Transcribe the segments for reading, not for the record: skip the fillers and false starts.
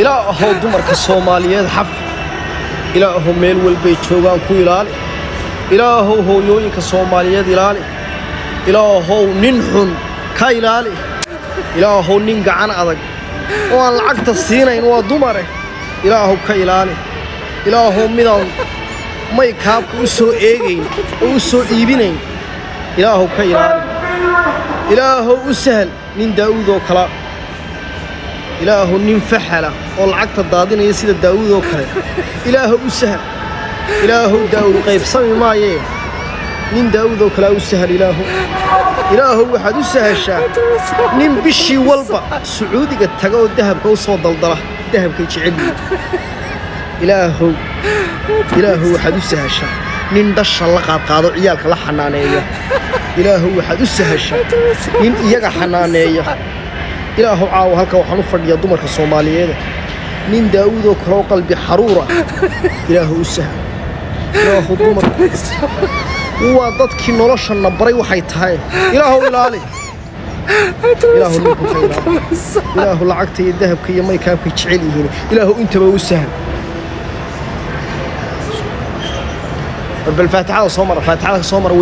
Ilaahow dumarka Soomaaliyeed xafi, Ilaahow meel walbay joogaan ku ilaali, Ilaahow hooyooyinka Soomaaliyeed ilaali, Ilaahow nin xun ka ilaali, Ilaahow nin gacan adag oo aan lacagta siinayn waa dumare Ilaahow ka ilaali, Ilaahow midaan maykaabka u soo eegayn oo u soo iibinayn Ilaahow ka ilaali, Ilaahow u sahal nin Daa'uud oo kala, Ilaahow nin faxala oo lacagta daadinaya sida Daa'uud oo kale Ilaahow u sahal, Ilaahow Daa'uud qaybsami maayee nin Daa'uud oo kalea u sahal, Ilaahow Ilaahow waxaad u sahashaa nin bishii walba Sacuudiga taga oo dahabka u soo daldala, dahabkay jecel yihiin, Ilaahow Ilaahow waxaad u sahashaa nin dhasha la qaadqaado ciyaalka la xanaaneeya, Ilaahow waxaad u sahashaa nin iyaga xanaaneeya, Ilaahow caawa halka waxaan u fadhiyaa dumarka Soomaaliyeed nin Daa'uud oo kale oo qalbi xaruura Ilaahow u sahal, Ilaahow dumarku waa dadkii nolosha baray waxay tahay, Ilaahow ilaali, Ilaahow ninku ka ilaali, Ilaahow lacagta iyo dahabka iyo maykaabkay jecel yihiin Ilaahow intaba u sahal. Bal faatixada soo mara, faatixada soo mara,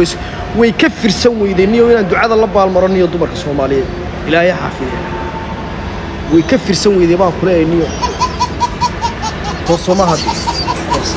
way ka firsan weydeen niyo inaan ducada la baalmaro niyo dumarka Soomaaliyeed Ilaahay xaafideen, way ka firsan weydeen baan ku leeyahay niyo hoosoma hadii hoos.